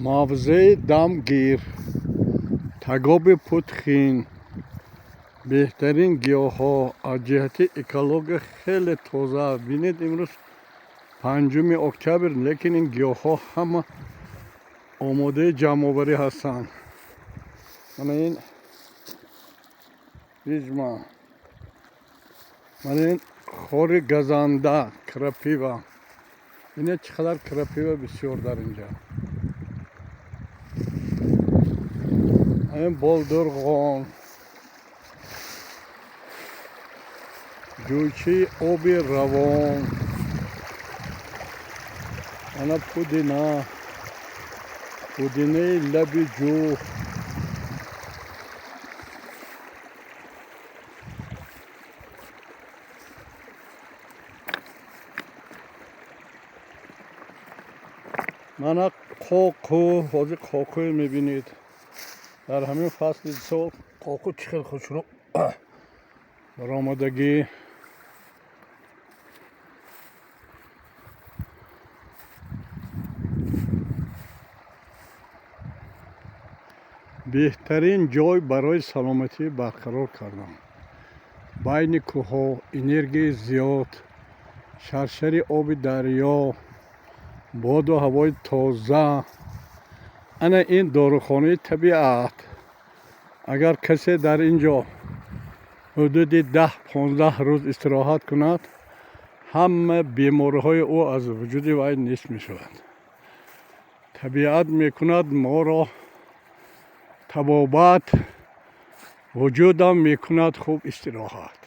Мавзеи дамгир, тагоби Путхин, беҳтарин гиёҳҳо, аз ҷиҳати экология хеле тоза. Бинед, имрӯз 5 октябр, лекин ин гиёҳҳо ҳама омодаи ҷамъоварӣ ҳастанд. Мана ин пижма, мана ин хори газанда, крапива. Бинед, чӣ қадар крапива бисёр дар инҷа. Ин болдурғон, ҷӯйчии оби равон, ана пудина, пудинаи лаби ҷӯ. Мана қоқу, ҳозир қоқуе мебинед. Дар ҳамин фасли сол қоқу чӣ хел хушрӯ баромадагӣ. Беҳтарин ҷой барои саломатӣ барқарор кардан, байни кӯҳҳо, энергияи зиёд, шаршари оби дарё, боду ҳавои тоза. Ана ин дорухонаи табиат. Агар касе дар ин ҷо ҳудуди 10-15 рӯз истироҳат кунад, ҳама бемориҳои ӯ аз вуҷуди вай нест мешавад. Табиат мекунад моро табобат, вуҷудам мекунад хуб истироҳат.